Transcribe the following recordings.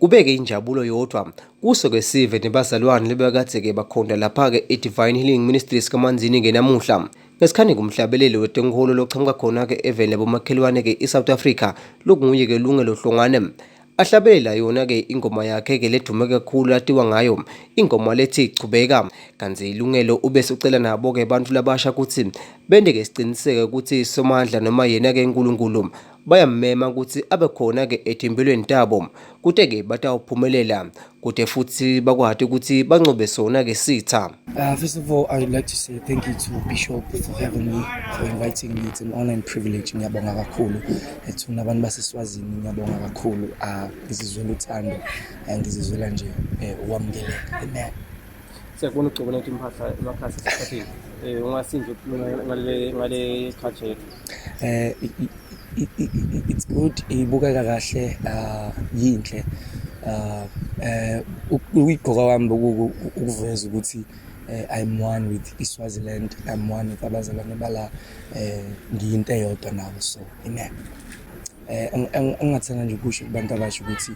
Kubeke injabulo yodwa kuso ke sive nebazalwane lebekadze-ke bakhonta lapha-ke e-Divine Healing Ministries kaManzini-ke namuhla. Ngesikhani kumhlabeleli wetenkholo lochamuka khona-ke eveni labomakhelwane-ke i-South Africa lokunguye-ke Lungelo Hlongwane. Ahlabelela yona-ke ingoma yakhe-ke ledume kakhulu atiwa ngayo, ingoma lethi Chubeka. Kantsi Lungelo ubese ucela nabo-ke bantfu labasha kutsi bente-ke siciniseko kutsi Somandla noma yena-ke Nkulunkulu bayammema kutsi abe khona-ke etimphilweni tabo kute-ke batawuphumelela kute futsi bakwati kutsi bancobe sona-ke sitha. First of all, I would like to say thank you to Bishop for having me, for inviting me. It's an honor and privilege. Ngiyabonga kakhulu. Ethuna abantu baseSwazini ngiyabonga kakhulu. Ngizizwela uthando and ngizizwela nje ukwamukeleka. Amen. Siyakubona ugcoba nathi impahla emakhasi esikhathini. Ungasinje ngale ngale culture yethu. It's good, ibukeka kahle, yinhle. Ukuyigqoka kwami ukuveza ukuthi I'm one with iSwaziland, I'm one with abazalwane bala, ngiyinto eyodwa nabo, so amen. Engingathanda nje ukusho kubantu abasha ukuthi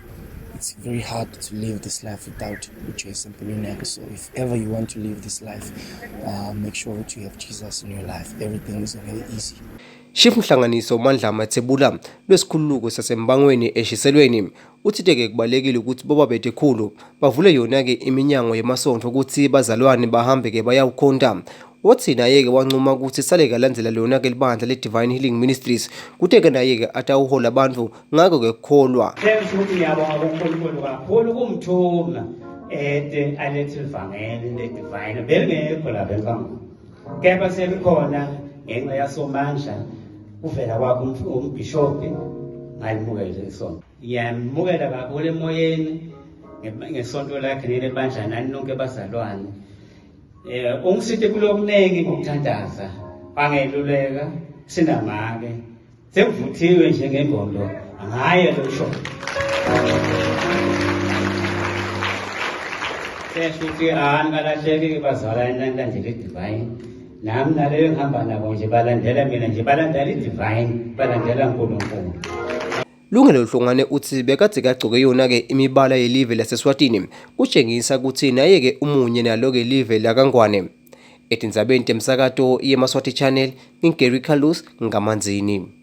it's very hard to live this life without uJesu empilweni yakho. So if ever you want to live this life, make sure that you have Jesus in your life. Everything is very easy. Chief Mhlanganiso Mandla Mathebula lwesikhululuko sasembangweni eShiselweni uthite-ke kubalekile ukuthi bobabethe khulu bavule yona-ke iminyango yemasonto ukuthi bazalwane bahambe-ke bayawukhonta. Wathi naye-ke wancuma ukuthi sale kalandzela lona-ke libandla le-Divine Healing Ministries kute-ke naye-ke atawuhola abantu ngako-ke kukholwa. Sengisho ukuthi ngiyabonga kuNkulunkulu kakhulu kumthuma ete alethe ivangeli le-divine belingekho lapha enkangala kepha selikhona ngenxa yaSomandla kuvela kwakho umbhishobhi ngalimukele isonto. Ngiyamukela kakhulu emoyeni ngesonto lakhe nelebandla nani nonke bazalwane. Ungisite kulokuningi ngokuthandaza, wangeluleka sinamake Sengivuthiwe nje ngengqondo ngaye lo sho. Sesho ukuthi anikalahleki bazalwane nanilandela i-divine. Nami naleyo engihamba nabo nje balandela mina nje balandela i-divine, balandela uNkulunkulu. Lungelo Hlongwane uthi bekadze kagcoke yona-ke imibala yelive laseSwatini kutshengisa kutsi naye-ke umunye nalo-ke live lakaNgwane. Etindzabeni temsakato yemaSwati Channel, nginguGary Carlos ngaManzini.